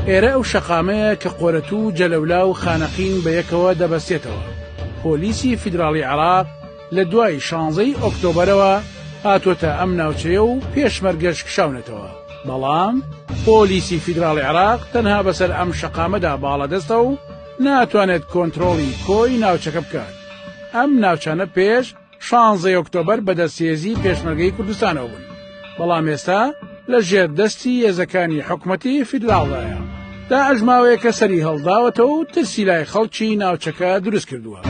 ئێرە ئەو شەقامەیە کە قۆرەتوو و جەلەولا و خانەقین بەیەکەوە دەبەستێتەوە. پۆلیسی فیدراڵی عێراق لە دوای شانزەی ئۆکتۆبەرەوە هاتووەتە ئەم ناوچەیە و پێشمەرگەش کشاونەتەوە، بەڵام پۆلیسی فیدراڵی عێراق تەنها بەسەر ئەم شەقامەدا باڵادەستە و ناتوانێت کۆنترۆڵی کۆی ناوچەکە بکات. ئەم ناوچانە پێش شانزەی ئۆکتۆبەر بەدەست هێزی پێشمەرگەی کوردستانەوە بوون، بەڵام ئێستا لە ژێر دەستی هێزەکانی حکومەتی فیدراڵدایە. داعش ماوەیەکە سەری هەڵداوەتەوە و ترسی لای خەڵکی ناوچەکە دروست کردووە.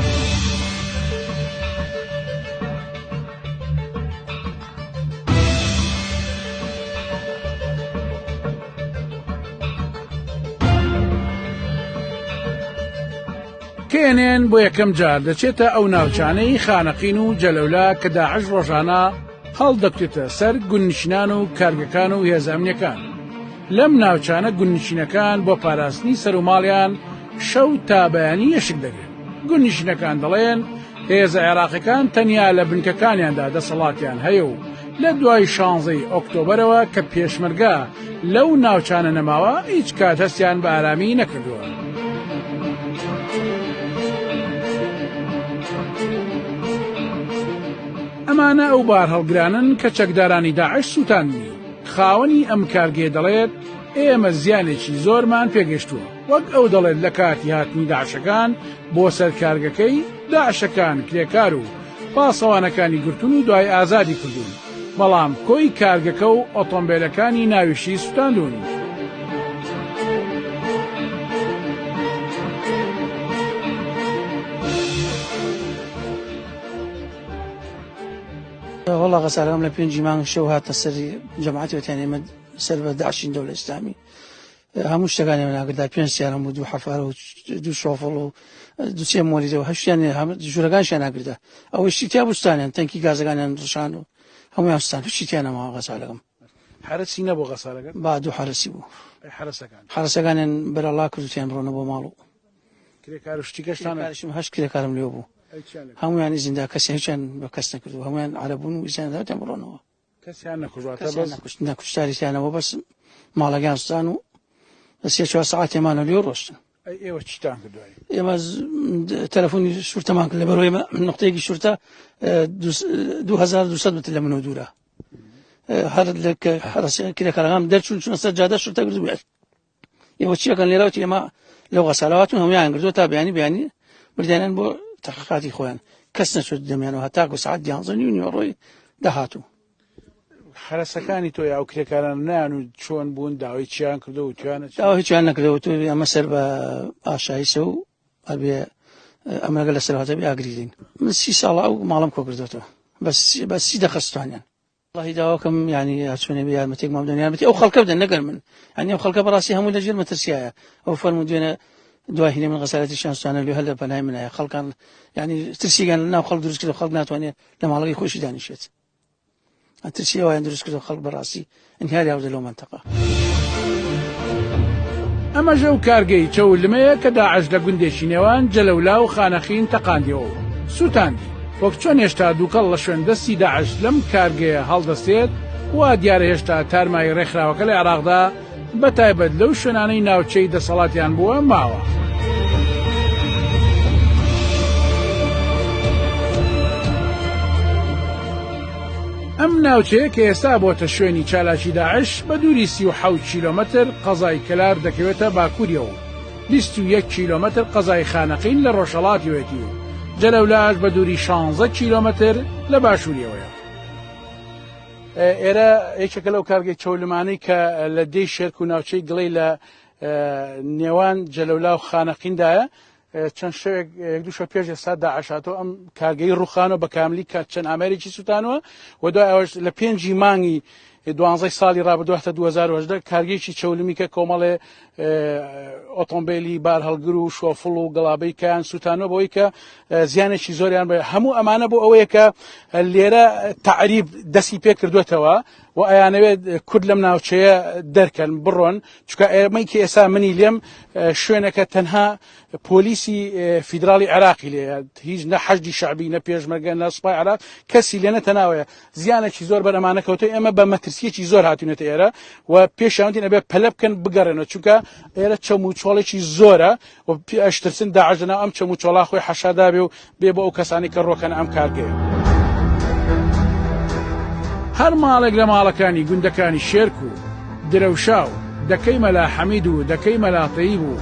کێنێن بۆ یەکەم جار دەچێتە ئەو ناوچانەی خانەقین و جەلەولا کە داعش ڕۆژانە هەڵدەکوتێتە سەر گوندنشینان و کارگەکان و هێزە ئەمنیەکان. لەم ناوچانە گوندنشینەکان بۆ پاراستنی سەر و ماڵیان شەو تا بەیانی یەشک دەگرن. گوندنشینەکان دەڵێن هێزە عێراقیەکان تەنیا لە بنکەکانیاندا دەسەڵاتیان هەیە و لە دوای شانزەی ئۆکتۆبەرەوە کە پێشمەرگە لەو ناوچانە نەماوە هیچ کات هەستیان بە ئارامی نەکردووە. ئەمانە ئەو بارهەڵگرانەن کە چەکدارانی داعش سووتاندنی. خاوەنی ئەم کارگەیە دەڵێت، ئێمە زیانێکی زۆرمان پێگەشتووە. وەک ئەو دەڵێت لە کاتی هاتنی داعشەکان بۆ سەر کارگەکەی، داعشەکان کرێکار و پاسەوانەکانی گرتوون و دوای ئازادی کردوون، بەڵام کۆی کارگەکە و ئۆتۆمبێلەکانی ناویشی سوتاندوون. وەڵا غەسالەکەم لە پێنجی مانگ شەو هاتە سەری جەماعەتی وتیان ئێمە سەر بە داعشین دەولە ئیسلامی هەموو شتەکانیان ناگردا پێنج سیارم و دوو حەفار و دوو شۆفڵ و دوو سێ مۆلیدە و هەشتیان ژوورەکانشیان ناگردا ئەوەی شتی تیا بوو سوتانیان تەنکی گازەکانیان ڕشان و هەموویان سوتان هیچی تیا نەماوە غەسالەکەم. حەرەسی نەبوو غەسالەکەت؟ با دوو حەرەسی بوو. ئەی حەرەسەکان؟ حەرەسەکانیان بەرەڵا کردوتیان بڕۆنە بۆ ماڵ و کرێکار و شتیکەشتان؟ کرێکارشم هەشت کرێکارم لێ بوو هەموویان ئیزندا کەسی هیچیان بە کەس نەکردو هەموویان عەرەبوون و ئیزنیان داوتیان بڕۆنەوە. کەسیان نەکوشت واتە بەس نەکوشت نەکوشتاریشیانەوە بەس ماڵەکەیان سوتان و سێ چوار سەعاتێ مانەوە لێ ڕۆشتن. ئەی ئێوە چیتان کرد دوایی؟ ئێمە تەلەفۆنی شورتەمان کرد لەبەر ئێمە نقطەیەکی شورتە 2200 متر لە منەوە دوورە هەر لە کرێکارەکان دەرچوون چونە سەر جادە شورتە گرتبوویان ئێوە چیەکەن لێرە وتی ئێمە لەو غەسالەواتون هەمویان گرتووە تا بەیانی بەیانی بردیانیان بۆ تەحقیقاتی خۆیان کەس نەچوت دەمیانەوە هەتاکو سەعات دیانزە نیو نیوەڕۆی دەهاتوو. حەرەسەکانی تۆ یا ئەو کرێکارانە نایان و چۆن بوون داوای چیان کردو و تویانە چی؟ داوا هیچیان نەکردەوە تۆ ئەمە سەر بە ئاشایشە و ئەبێ ئەمرەکە لەسەر هاتە بێ ئاگری دین من سی ساڵە ئەو ماڵم کۆ کردوێتەوە بەس بە سی دەقە سوتانیان وەڵاهی داواکەم یعنی هەرچۆنێ بێ یارمەتیێکمان بدەن یارمەتی ئەو خەڵکە بدەن نەگەر من یعنی ئەو خەڵکە بەڕاستی هەموو لەژێر مەترسیایە ئەو فەرموو دوێنێ دوای هینێ من غەسالەتی شانستانە لێ هەر لە پەنای منایە خەڵکان یعنی ترسیگان ناو خەڵک دروست کرد خەڵک ناتوانێت لە ماڵەکەی خۆشی دانیشێت ترسی ئەویان دروست کرد خەڵک بەڕاستی انهیاری هاودە لەو مەنتەقە. ئەمەش ئەو کارگەی چەورلمەیە کە داعش لە گوندێکی نێوان جەلەولا و خانەقین تەقاندیەوە و سووتاندی، وەک چۆن هێشتا دووکەڵ لە شوێن دەستی داعش لەم کارگەیە هەڵدەستێت، وا دیارە هێشتا تارمایی ڕێکخراوەکە لە عێراقدا بە تایبەت لەو شوێنانەی ناوچەی دەسەڵاتیان بووە ماوە. ئەم ناوچەیە کە ئێستا بۆتە شوێنی چالاکی داعش بە دووری 37 کیلۆمەتر قەزای کەلار دەکەوێتە باکووریەوە و 21 کیلۆمەتر قەزای خانەقین لە ڕۆژهەڵاتیەوەیەتی و جەلەولاش بە دووری 16 کیلۆمەتر لە باشووریەوەیە. ئێرە یەکێکە لەو کارگەی چەولمانەی کە لە دێی شێرک و ناوچەی گڵی لە نێوان جەلەولا و خانەقیندایە چەند شەوێک یەک دوو شەو پێش ئێستا داعش هاتەوە ئەم کارگەی ڕوخانەوە بە کاملی کە چەند ئامێرێکی سووتانەوە و دوای ئەوەش لە پێنجی مانگی دوانزەی ساڵی ڕابردوو هەتا 2018 کارگەیەکی چەولمی کە کۆمەڵێ ئۆتۆمبیلی بارهەڵگر و شۆفڵ و گەڵابەی کەیان سووتانەوە بۆی کە زیانێکی زۆریان بە هەموو ئەمانە بۆ ئەوەیە کە لێرە تەعریب دەستی پێ کردوێتەوە و ئەیانەوێت کورد لەم ناوچەیە دەرکەن بڕۆن چونکە ئێمەی کە ئێستا منی لێم شوێنەکە تەنها پۆلیسی فیدراڵی عێراقی لێ هیچ نە حەشدی شەعبی نە پێشمەرگە نە سوپای عێراق کەسی لێ نەتەناوەیە زیانێکی زۆر بەرەمانە کەوتە ئێمە بە مەترسی. ریسکێکی زۆر هاتوونەتە ئێرە و پێشیان وتین ئەبێ پەلە بکەن بگەڕێنەوە چونکە ئێرە چەم و چۆڵێکی زۆرە و ئەشترسن داعش لەناو ئەم چەم و چۆڵا خۆی حەشادابێ و بێ بۆ ئەو کەسانی کە ڕۆکەن ئەم کارگەیە. هەر ماڵێک لە ماڵەکانی گوندەکانی شێرک و درەوشا و دەکەی مەلا حەمید و دەکەی مەلا تەیب و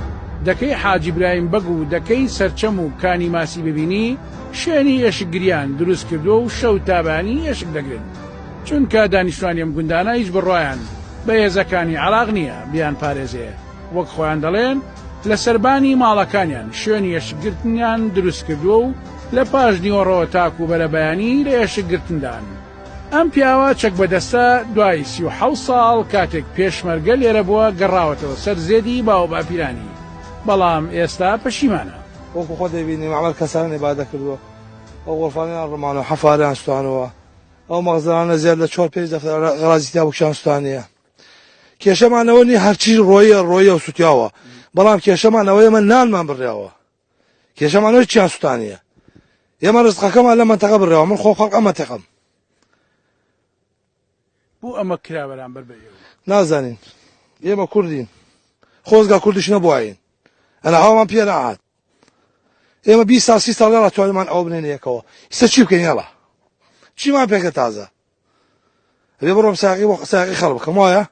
دەکەی حاجی برایم بەگ و دەکەی سەرچەم و کانی ماسی ببینی شوێنی ئێشکگریان دروست کردووە و شەو تا بەیانی ئێشک دەگرن چونکە دانیشتوانی ئەم گوندانە هیچ بڕوایان بە هێزەکانی عێراق نییە بیانپارێزێ. وەک خۆیان دەڵێن لە سەربانی ماڵەکانیان شوێنی ئێشکگرتنیان دروستکردووە و لە پاش نیوەڕۆ تاکو بەرەبەیانی لە ئێشکگرتندان. ئەم پیاوە چەک بەدەستە دوای 37 ساڵ کاتێک پێشمەرگە لێرە بووە گەڕاوەتەوە سەر زێدی باوباپیرانی، بەڵام ئێستا پەشیمانە. وەکو خۆت دەیبینی مەعمەل کەسانە ئیبادە کردووە، ئەو غۆرفانەیان ڕمانەوە، حەفارەیان سوتانەوە، ئەو مەخزەنانە زیاد لە چوار پێنج دەفتەر غەرازی تیا بوو کیان سوتانیە. کێشەمان ئەوە نیە هەرچی ڕۆیە ڕۆیە و سوتیاوە بەڵام کێشەمان ئەوەیە ئێمە نانمان بڕیاوە کێشەمان ئەوەی چیان سوتانیە ئێمە ڕزقەکەمان لە مەنتەقە بڕیاوە من خۆ خەڵک ئەم مەنتەقەم بۆ ئەمە کرا بەرامبەر بە ئێوە نازانین ئێمە کوردین خۆزگا کوردیش نەبووین ئەنا ئەومان پێ نەهات ئێمە 20 ساڵ 30 ساڵ لەڕا توانیمان ئەوە بنێنە یەکەوە ئیستا چی بکەین یاڵا چیمان پێکە تازە ئەبێ بڕۆم ساقی بۆ ساقی خەڵ بکەم وایە؟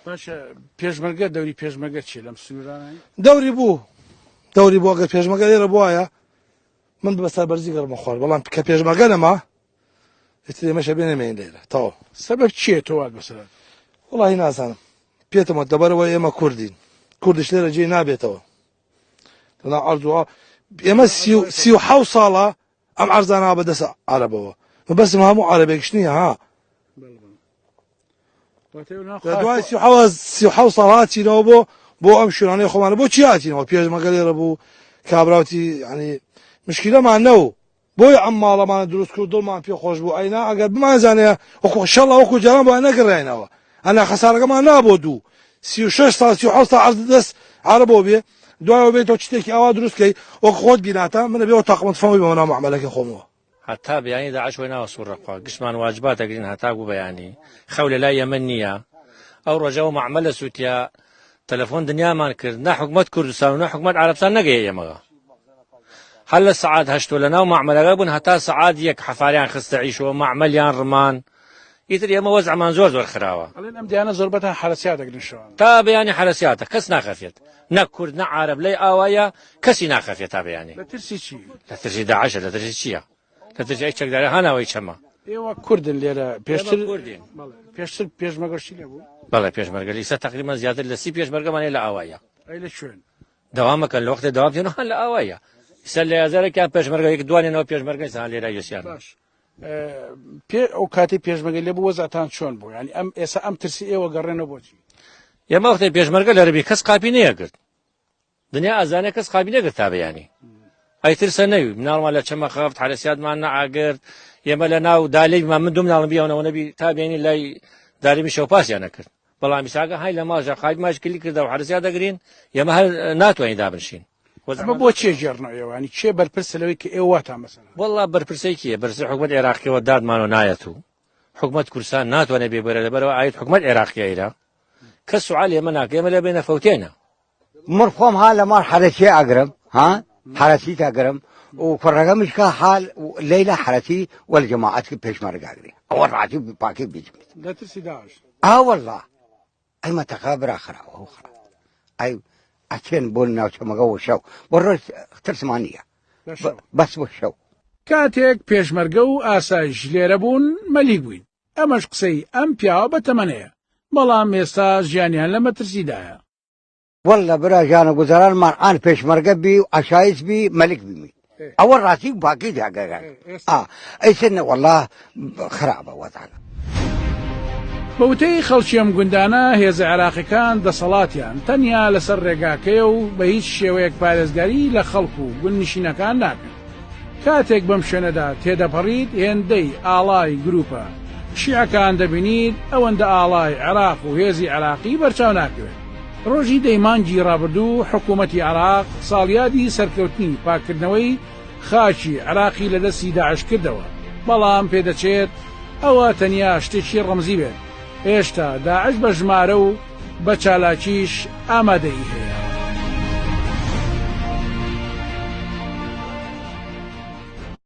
باشە پێشمەرگە دەوری پێشمەرگە چیە لەم سنوورانە؟ دەوری بوو دەوری بوو ئەگەر پێشمەرگە لێرە بوایە من بە سەربەرزی گەڕمە خوارد بەڵام کە پێشمەرگە نەما ئیتر ئێمەش ئەبێ نەمێنین لێرە تەواو. سەبەب چییە تۆ وات بەسەر هات؟ وەڵاهی نازانم پێتم وت لەبەرئەوە ئێمە کوردین کوردیش لێرە جێی نابێتەوە لەناو عەرز و ئێمە 37 ساڵە ئەم عەرزانە بە دەست عەرەبەوە مەبەستم هەموو عەرەبێکش نییە ها دوای 37 ساڵ هاتینەوە بۆ بۆ ئەم شوێنانەی خۆمانە بۆ چی هاتینەوە پێشمەگە لێرە بوو کابراوتی ینی مشکیلەمان نەو بۆی ئەم ماڵەمانە دروست کرد دڵمان پێ خۆش بوو ئەینا ئەگەر بمانزانێ وەکو شەڵا وەکو جاران بۆ نەگەڕاینەوە ئەنا خەسارەکەمان نابۆ دوو 36 ساڵ 37 ساڵ عەرز دەست عەرەبەوە بێ دوایەوە بێیتەوە چتێکی ئاوا دروست کەی وەک خۆت بیناتە من ئەبێ ئەو تاقمە تفەنگەوە بێمە ناو مەعمەلەکەی خۆمەوە. هەتا بەیانی داعش وەی ناوە سوڕەقوا گشتمان واجبات ئەگرین هەتاکو بەیانی خەو لەلای یەمەن نییە ئەو ڕۆژە ئەو مەعمەلە سوتیا تەلەفۆن دنیامان کرد نە حکومەت کوردستان و نە حکومەت عەرەبستان نەگەیە ئێمەوە هەر لە سەعات هەشتۆ لە ناو مەعمەلەکە بوون هەتا سەعات یەک حەفاریان خستە عیشەوە مەعمەلیان ڕمان ئیتر ئێمە وەزعمان زۆر زۆر خراوە. ئەڵێن ئەم دیانە زۆربەتان حەرەسیات دەگرن شەوان. تا بەیانی حەرەسیاتە کەس ناخەفێت نە کورد نە عارەب لەی ئاوایە کەسی ناخەفێت تا بەیانی. لە ترسی چی؟ لە ترسی داعشە لە ترسی چییە؟ لە ترسی ئەی چەکدارە هاناوەی چەمە. ئێوە کوردن لێرە پێشتر ئێمە کوردین. بەڵێ پێشتر پێشمەرگەشی لێ بوو؟ بەڵێ پێشمەرگە ئیستا تەقریبەن زیاتر لە 30 پێشمەرگەمان هەیە لە ئاوایە. ئەی لە کوێن؟ دەوامەکەن لە وەختێ دەوام تێن هەن لە ئاوایە. ئیستا لە یازارێکیان پێشمەرگە یەک دوانێنەوە پێشمەرگە ئیستا هەن لێرە یەسیان. باش پێ ئەو کاتی پێشمەرگە لێ بوو وەزعتان چۆن بوو یانی ئەم ئێستا ئەم ترسی ئێوە گەڕێنەوە بۆچی؟ ئێمە وەختێ پێشمەرگە لەرە بی کەس قاپی نەیەگرت دنیا ئازانێ کەس قاپی نەگرت تا بەیانی ئەی ترسە نەوی مناڵمان لە چەمە خەفت حرەسیاتمان نەئاگرت ئێمە لە ناو دالەیمان من دوو مناڵم بیەوەنەوە نەبی تا بێنی لای دارمی شەو پاسیان نەکرد بەڵام ئیساگە های لە ماژە قاپی ماش کلی کردە و حرەسیات دەگرین ئێمە هەر ناتوانین دابنشین ئەمە بۆ چێ گێڕنەوە ئێوە ینی کێ بەرپرسە لەوەی کە ئێوە واتان بەسەر وەڵا بەرپرسەی کێ بەرپرسی حکومەت عێراقیەوە دادمانەوە نایەت و حکومەت کوردستان ناتوانێت بێبەرە لەبەرەوە ئاید حکومەت عێراقی ئەیرا کەس سوال ئێمە ناکە ئێمە لە بێنە فەوتێنە من خۆم ها لە ماڵ حەرەسی ئەگرم ها حەرەسی تاگرم و کوڕەکەمیش کە حال لەیلا حەرەسی وەل جەماعەت پێشمەرگە ئەگری ئەوە ڕاتی پاکی بیت لە ترسی داعش ئا والله ئەی مەتەقا برا خراوە و خراپ ئەی ئەچێن بۆ ناوچەمەکە و شەو بۆ ڕۆژ ترسمان نییە بەس بۆ شەو. کاتێک پێشمەرگە و ئاسایش لێرە بوون مەلیک بووین، ئەمەش قسەی ئەم پیاوە بەتەمەنەیە، بەڵام ئێستا ژیانیان لە مەترسیدایە. واللە برا ژانە گوزەرانمان ئان پێشمەرگە بی و عەشایس بی مەلک بیمی ئەوە ڕاستی و پاکی داگەگەن ئا ئەی سنە واللە خراپە وەزعەکە. بە وتەی خەڵکی ئەم گوندانە، هێزە عێراقیەکان دەسەڵاتیان تەنیا لەسەر ڕێگاکەیە و بە هیچ شێوەیەک پارێزگاری لە خەڵک و گوندنشینەکان ناکەن. کاتێک بەم شوێنەدا تێدەپەڕیت هێندەی ئاڵای گروپە شیعەکان دەبینیت ئەوەندە ئاڵای عێراق و هێزی عێراقی بەرچاو ناکەوێت. ڕۆژی دەی مانگی ڕابردوو حکوومەتی عێراق ساڵیادی سەرکەوتنی پاککردنەوەی خاکی عێراقی لە دەستی داعش کردەوە، بەڵام پێدەچێت ئەوە تەنیا شتێکی ڕەمزی بێت. هێشتا داعش بە ژمارە و بە چالاکیش ئامادەیی هەیە.